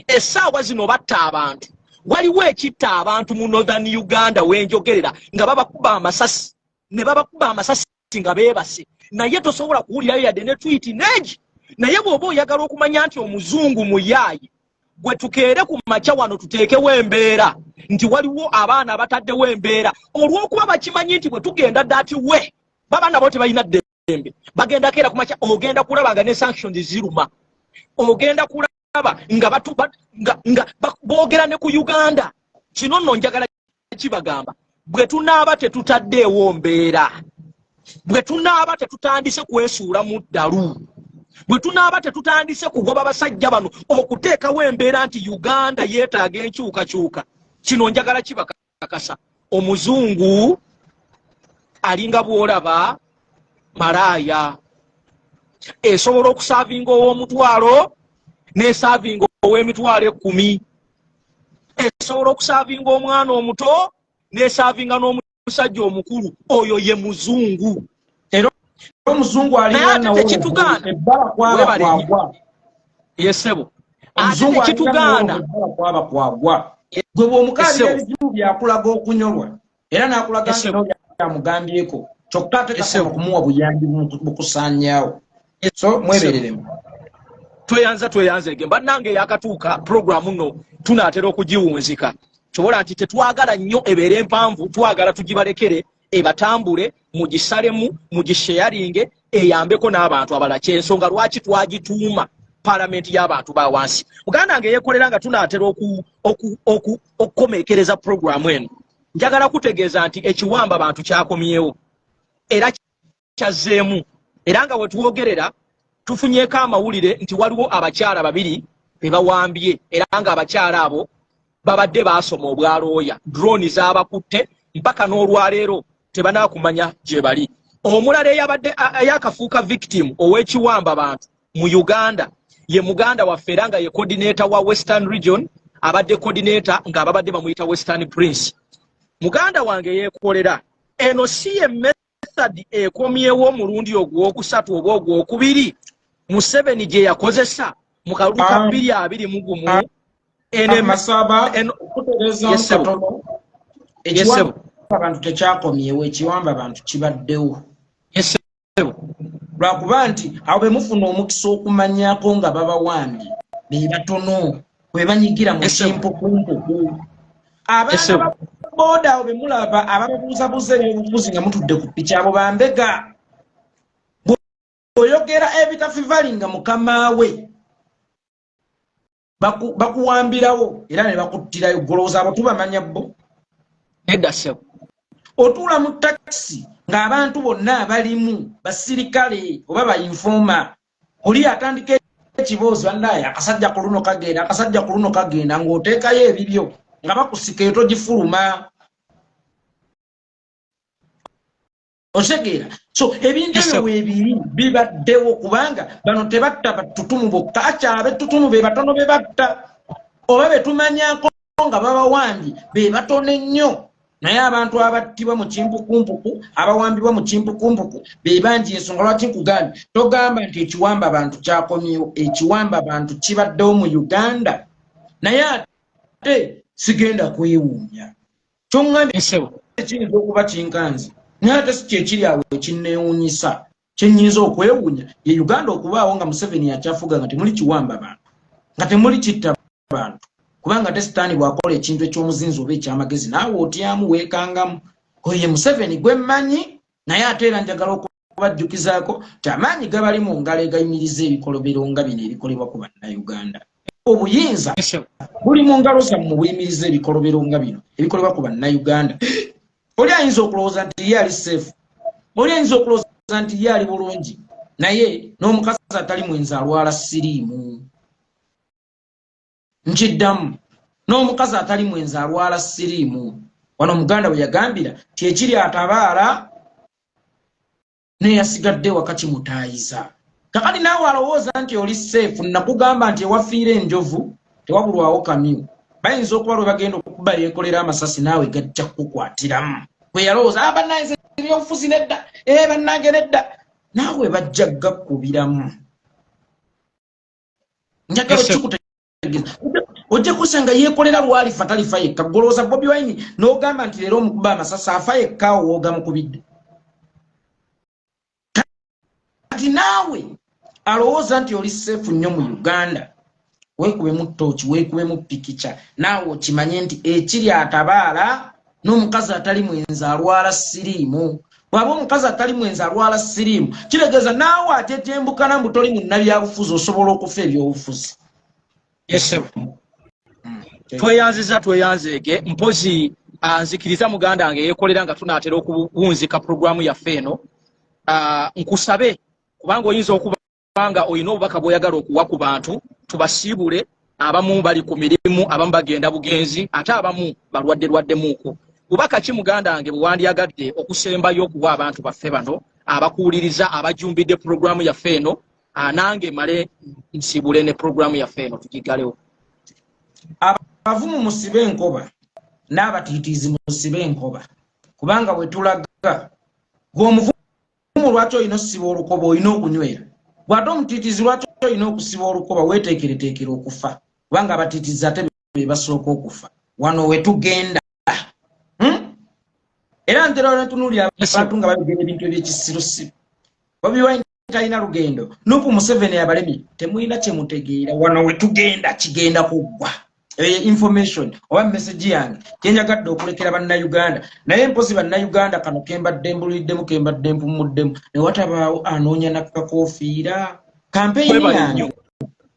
essaawa zino batta abantu. Waliwo ekitta abantu mu Northern Uganda wenjogerera, nga babakuba amasasi ne babakuba amasasi nga beebase, naye tosobola kuwulirayo yadde ne tweet neegi. Naye bw'oba oyagala okumanya nti omuzungu muyaayi, gwe tukeere ku makya wano tuteekewo embeera nti waliwo abaana abataddewo embeera, olw'okuba bakimanyi nti bwe tugenda that way baba nabo tebalina ddembe. Bagenda keera ku makya, ogenda kulaba nga ne sanctions ziruma, ogenda kulaba nga nga boogera ne ku Uganda. Kino nno njagala kibagamba, bwe tunaaba tetutaddeewo mbeera, bwe tunaaba tetutandise kwesuula mu ddalu, bwe tunaaba tetutandise kugoba basajja bano okuteekawo embeera nti Uganda yeetaaga enkyukakyuka, kino njagala kibakakasa, omuzungu alinga bw'olaba malaaya, esobola okusaavinga ow'omutwalo n'esaavinga ow'emitwalo 10, esobola okusaavinga omwana omuto n'esaavinga n'omusajja omukulu. Oyo ye muzungu. Era omuzungu. Naye ate tekitugaana. Ebbala kwaba kwagwa. Yesebo, ate Omuzungu. tekitugaana. Ebbala kwaba kwagwa. Gwe bw'omukaabira ebizibu byakulaga okunyolwa, era n'akulaga nti amugambyeko, kyokka ate takoma kumuwa buyambi bukusaanyaawo. So mwebereremu. Tweyanza, tweyanza ege bannange. Yakatuuka programu nno tunaatera okugiwunzika. Kyobola nti tetwagala nnyo ebeere empanvu, twagala tugibalekere. Ebatambule, mugisalemu, mugisharinge, eyambeko n'abantu abalala. Kyensonga lwaki twagituuma Paalamenti y'abantu ba wansi. Muganda wange yeekolera, nga tunaatera okukomekereza puroguramu eno, njagala kutegeeza nti ekiwamba bantu kyakomyewo era kyazzeemu, era nga wetwogerera tufunyeeko amawulire nti waliwo abakyala babiri be bawambye, era nga abakyala abo babadde baasoma obwalooya. Drone zaabakutte, mpaka n'olwaleero tebanakumanya gye bali. Omulala eyabadde eyakafuuka victim ow'ekiwamba bantu mu Uganda ye muganda waffe, era nga ye coordinator wa Western Region, abadde coordinator nga ababadde bamuyita Western Prince. Muganda wange yeekolera, eno si ye method ekomyewo omulundi ogwokusatu oba ogwokubiri Museveni gye yakozesa mu kalulu ka 2021? Masaba, okutereezaamu katono, ekiwamba abantu tekyakomyewo, ekiwamba abantu kibaddewo, lwakuba nti abo be mufuna omukisa okumanyako nga babawambye be batono, bwe banyigira mu kimpukumpuku. Abaana ba booda abo be mulaba abababuuzabuuza ebyobufuzi nga mutudde ku piki, abo bambega. Bw'oyogera ebitafivali nga mukamaawe, bakuwambirawo era ne bakuttirayo. Golowooza abo tubamanya bo? Nedda, ssebo. Otuula mu takisi ng'abantu bonna abalimu basirikale oba ba informer. Oli atandika ekiboozi, "Bannaye, akasajja ku luno kagenda, akasajja ku luno kagenda," ng'oteekayo ebibyo nga bakusika eyo, togifuluma. Otegeera? So ebintu ebyo weebiri, bibaddewo, kubanga bano tebatta batutumu bokka, akyala betutumu be batono be batta oba betumanyako nga babawambye be batono ennyo, naye abantu abattibwa mu kimpukumpuku, abawambibwa mu kimpukumpuku be bangi. Ensonga lwaki nkugambye, togamba nti ekiwamba bantu kyakomyewo, ekiwamba bantu kibaddewo mu Uganda. Naye ate sigenda kwewuunya kyoŋŋambye, kiyinza okuba kinkanzi, naye ate si kyekiri awo ekinneewuunyisa. Kyenyinza okwewuunya ye Uganda okubaawo nga Museveni akyafuga nga temuli kiwamba bantu, nga temuli kitta bantu, kubanga ate Sitaani bw'akola ekintu eky'omuzinzi oba ekyamagezi, naawe otyamu, weekangamu. Oyo ye Museveni gwe mmanyi. Naye ate era njagala okubajjukizaako ti amaanyi gabali mu ngalo egayimiriza ebikolobero nga bino ebikolebwa ku Bannayuganda. Obuyinza buli mu ngalo zammwe buyimiriza ebikolobero nga bino ebikolebwa ku Bannayuganda. Oli ayinza okulowooza nti ye ali safe, oli ayinza okulowooza nti ye ali bulungi, naye n'omukazi atali mwenzi alwala siriimu. Nkiddamu, n'omukazi atali mwenzi alwala siriimu. Wano omuganda bwe yagambira ti ekiri atabaala neyasigadde waka kimutaayiza. Kakati naawe alowooza nti oli safe, nakugamba nti ewafiira enjovu tewabulwawo kamyu. Bayinza okuba lwe bagenda okuba yeekolera amasasi, naawe gajja kukukwatiramu. Bwe yalowooza, "Ah, bannange, ebyobufuzi nedda, e bannange nedda," naawe bajja gakkubiramu. Njagala okikutegeeza, ojja kusanga yeekolera lwalifa talifa yekka. Golowooza Bobi Wine n'ogamba nti leero omukuba amasasi afa yekka, owooga mukubidde. Kati naawe alowooza nti oli safe nnyo mu Uganda, weekubemu tooki, weekubemu pikica, naawe okimanye nti ekiri atabaala n'omukazi atali mwenzi alwala siriimu. Bw'aba omukazi atali mwenzi alwala siriimu, kitegeeza naawe atetembukana mbu toli munnabyabufuzi, osobola okufa ebyobufuzi. Yesebo, tweyanziza, tweyanzeege. Mpozi nzikiriza muganda wange yeekolera, nga tunaatera okuwunzika puroguramu yaffe eno, nkusabe, kubanga oyinza okuba nga olina obubaka bw'oyagala okuwa ku bantu, tubasiibule. Abamu bali ku mirimu, abamu bagenda bugenzi, ate abamu balwadde lwaddemuuko. Bubaka ki, muganda wange, bwe wandyagadde okusembayo okuwa abantu baffe bano abakuwuliriza, abajumbidde puroguramu yaffe eno? Nange male nsiibule ne puroguramu yaffe eno tugigalewo. Abavumu musibe enkoba, n'abatiitiizi musibe enkoba, kubanga bwe tulaga gwe omuvumu lwaki olina osiba olukoba, olina okunywera bw'ate omutiitiizi lwaki olina okusiba olukoba, weeteekereteekere okufa, kubanga abatiitiizi ate be basooka okufa. Wano wetugenda, Era ntera netunuulira abantu nga bayogera ebintu ebyekisirusiru, "Bobi Wine talina lugendo, Nupu, Museveni abalemi." Temulina kyemutegeera. Wano wetugenda kigenda kuggwa. Eyo information oba message yange gyenjagadde okulekera Bannayuganda. Naye mpozi Bannayuganda, kano kembadde mbuliddemu, kembadde mpumuddemu, ne watabaawo anoonya nakakoofiira. Campaign yange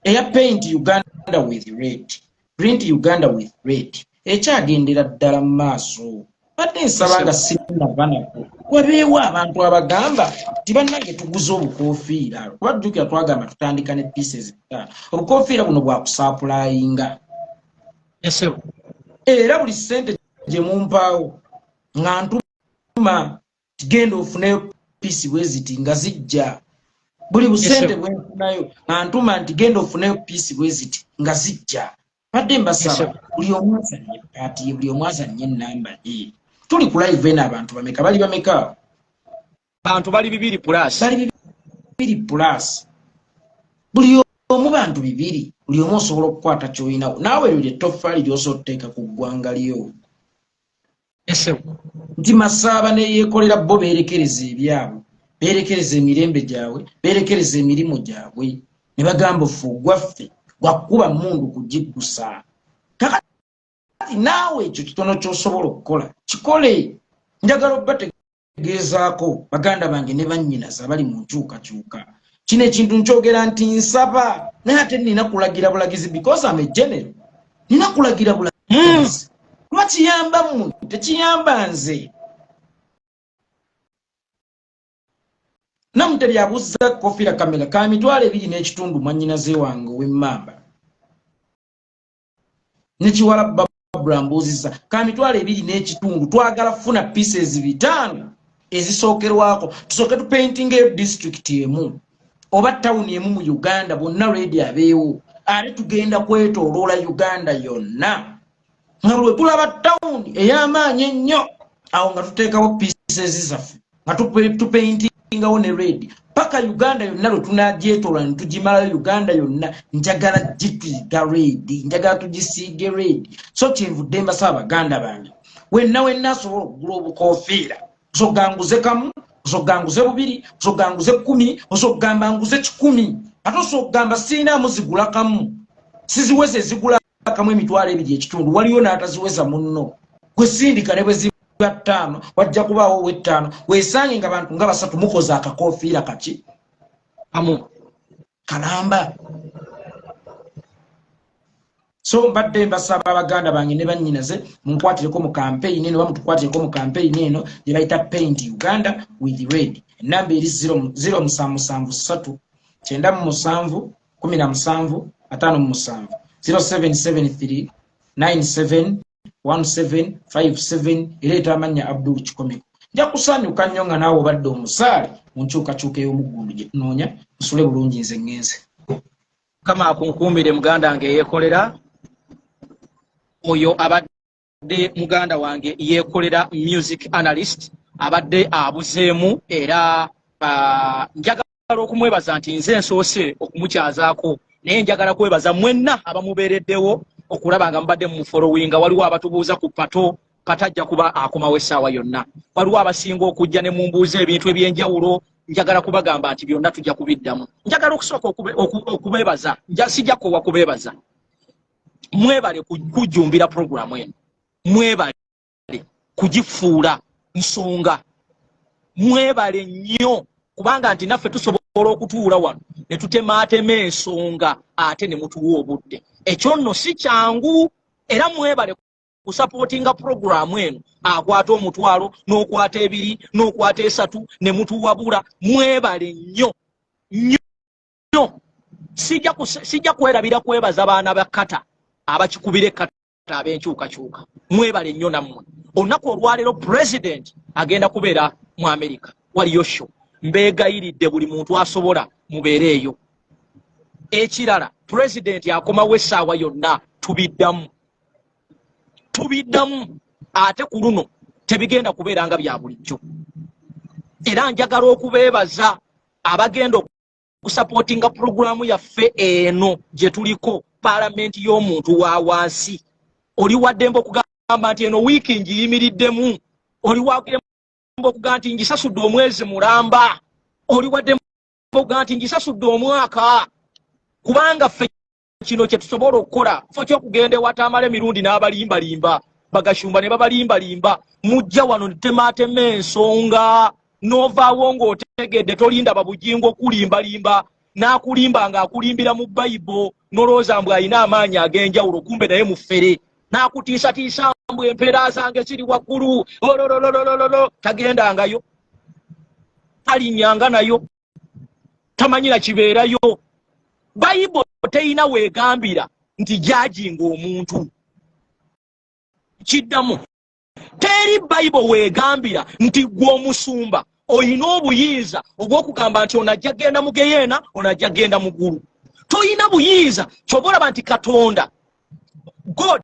eya Paint Uganda with Red, Print Uganda with Red, ekyagendera ddala mu maaso. Badde nsaba nga sinava nako wabeewo abantu abagamba nti, "Bannange, tuguze obukofiira," kuba jjukira twagamba tutandika ne pieces 5. Obukofiira buno bwakusupplyinga era buli ssente gye mumpaawo nga ntuma tigenda ofuneyo piece bwe ziti nga zijja. Buli busente bwenfunayo nga ntuma nti genda ofuneyo piece bwe ziti nga zijja. Badde mbasaba buli omu azanye part ye, buli omu azanye enamba ye. Tuli ku live eno, abantu bameka? Bali bameka? Bantu bali 200 plus. Bali 200 plus. Buli omu, bantu 200, buli omu osobola okukwata kyolinawo naawe. Eryo lyettofaali lyosobola otuteeka ku ggwanga lyo nti Masaaba neyeekolera bo beerekereza ebyabwe, beerekereza emirembe gyabwe, beerekereza emirimu gyabwe ne bagamba, "Ffe ogwaffe gwakuba mundu kugiggusa." Kakati naawe ekyo kitono kyosobola okukola kikole. Njagala obbategeezaako, baganda bange ne bannyinaze abali mu nkyukakyuka, kino ekintu nkyogera nti nsaba, naye ate nina kulagira bulagizi because am a general. Nina kulagira bulagizi kuba kiyamba mmwe, tekiyamba nze. Namutebi abuuza, "Kofiira kamera?" Ka 25,000, mwannyinaze wange ow'emmamba nekiwala Babula mbuuzizza ka 25,000. Twagala kufuna pieces 500 ezisookerwako, tusooke tupaintinga eyo district emu oba tawuni emu mu Uganda, bonna red abeewo. Ate tugenda kwetooloola Uganda yonna, nga buli tulaba tawuni ey'amaanyi ennyo awo nga tuteekawo pieces zaffe, nga tupaintingawo ne red, paka Uganda yonna lwe tunagyetoola ne tugimalayo. Uganda yonna njagala gituyiga red, njagala tugisiige red. So kyenvudde mbasaba, baganda bange, wenna wenna asobola okugula obukofiira, osoganguze kamu, osoganguze 2, osoganguze 10, osogamba nguze 100. Ate osogamba sirinaamu zigula kamu, siziweza ezigula kamu 25,000. Waliyo n'ataziweza munno gwe sindika ne bwe ziba 5, wajja kubaawo ow'ettaano. Weesange nga bantu nga basatu mukoze akakofiira kaki amu kalamba. So mbadde mbasaba, abaganda bange ne bannyinaze, munkwatireko mu campaign eno, bamutukwatireko mu campaign eno gye bayita Paint Uganda with Red. Enamba eri 0773 97 17 57, 0773 97 1757. Ereeta amannya Abdul Kikomeko. Nja kusanyuka nnyo nga naawe obadde omusaale mu nkyukakyuka ey'omuggundu gye tunoonya. Musule bulungi, nze ŋŋenze. Mukama akunkuumire, muganda wange eyeekolera. Oyo abadde muganda wange yeekolera, music analyst, abadde abuzeemu. Era njagala okumwebaza nti nze nsoose okumukyazaako, naye njagala kwebaza mwenna abamubeereddewo okulaba nga mubadde mumufollowinga. Waliwo abatubuuza ku Pato. Pato ajja kuba akomawo essaawa yonna. Waliwo abasinga okujja ne mumbuuza ebintu ebyenjawulo. Njagala kubagamba nti byonna tujja kubiddamu. Njagala okusooka okubeebaza, sijja koowa kubeebaza. Mwebale kujjumbira puroguramu eno, mwebale kugifuula nsonga, mwebale nnyo, kubanga nti naffe tusobola okutuula wano ne tutemaatema ensonga ate ne mutuwa obudde. Ekyo nno si kyangu. Era mwebale kusupportinga puroguramu eno. Akwata 1000 n'okwata 2 n'okwata 3 ne mutuwabula. Mwebale nnyo nnyo. Sijja kwerabira kwebaza baana ba Kata abakikubira ekkata ab'enkyukakyuka. Mwebale nnyo nammwe. Olunaku olwaleero president agenda kubeera mu Amerika, waliyo show. Mbeegayiridde, buli muntu asobola mubeere eyo. Ekirala, president akomawo essaawa yonna. Tubiddamu, tubiddamu. Ate ku luno tebigenda kubeera nga bya bulijjo. Era njagala okubeebaza abagenda okusupportinga puroguramu yaffe eno gye tuliko, paalamenti y'omuntu wa wansi. Oli waddembe okugamba nti eno wiiki ngiyimiriddemu. Oli waddembe okugamba nti ngisasudde omwezi mulamba. Oli waddembe okugamba nti ngisasudde omwaka, kubanga ffe Kino kye tusobola okukola fo kyokugenda ewatamala emirundi n'abalimbalimba bagashumba ne babalimbalimba. Mujja wano netemaatema ensonga n'ovaawo ng'otegedde. Tolinda babujingo okulimbalimba n'akulimba ng'akulimbira mu Bayibo, nolowooza mbu alina amaanyi ag'enjawulo, kumbe naye mufere, n'akutiisatiisa mbu empeera zange ziri waggulu ololololololo. Tagendangayo, talinnyanga nayo, tamanyira kibeerayo. Bayibo teyina weegambira nti judginga omuntu. Kiddamu, teri Bayibo weegambira nti gwe omusumba oyina obuyinza obw'okugamba nti ono ajja genda mu geyeena, ono ajja genda mu ggulu. Toyina buyinza. Kyoba olaba nti Katonda, God,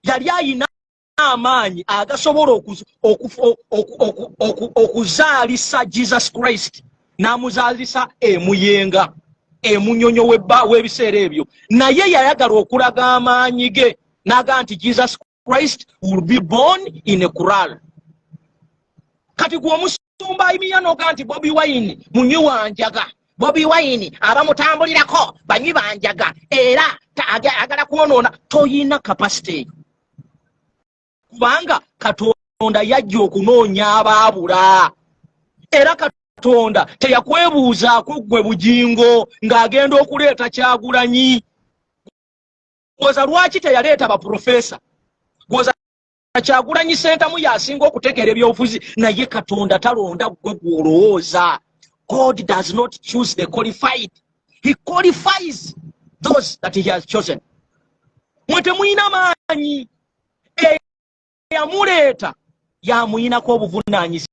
yali ayina amaanyi agasobola okuzaalisa Jesus Christ, n'amuzaalisa emuyenga emunyonyo w'ebiseera ebyo, naye yayagala okulaga amaanyi ge n'agaa nti Jesus Christ will be born in a kraal. Kati gwe omusumba ayimiya noga nti Bobi Wine munywi wanjaga, Bobi Wine abamutambulirako banywi banjaga, era agala kwonoona, toyina capacity eyo, kubanga Katonda yajja okunoonya abaabula. Era Katonda teyakwebuuzaako ggwe Bujingo ng'agenda okuleeta Kyagulanyi. Gwoza lwaki teyaleeta baprofesa? Gwoza Kyagulanyi Sentamu yasinga okutegeera ebyobufuzi, naye Katonda talonda ggwe gw'olowooza. God does not choose the qualified, he qualifies those that he has chosen. Mwe temuyina maanyi, eyamuleeta yamuyinako obuvunaanyizibwa.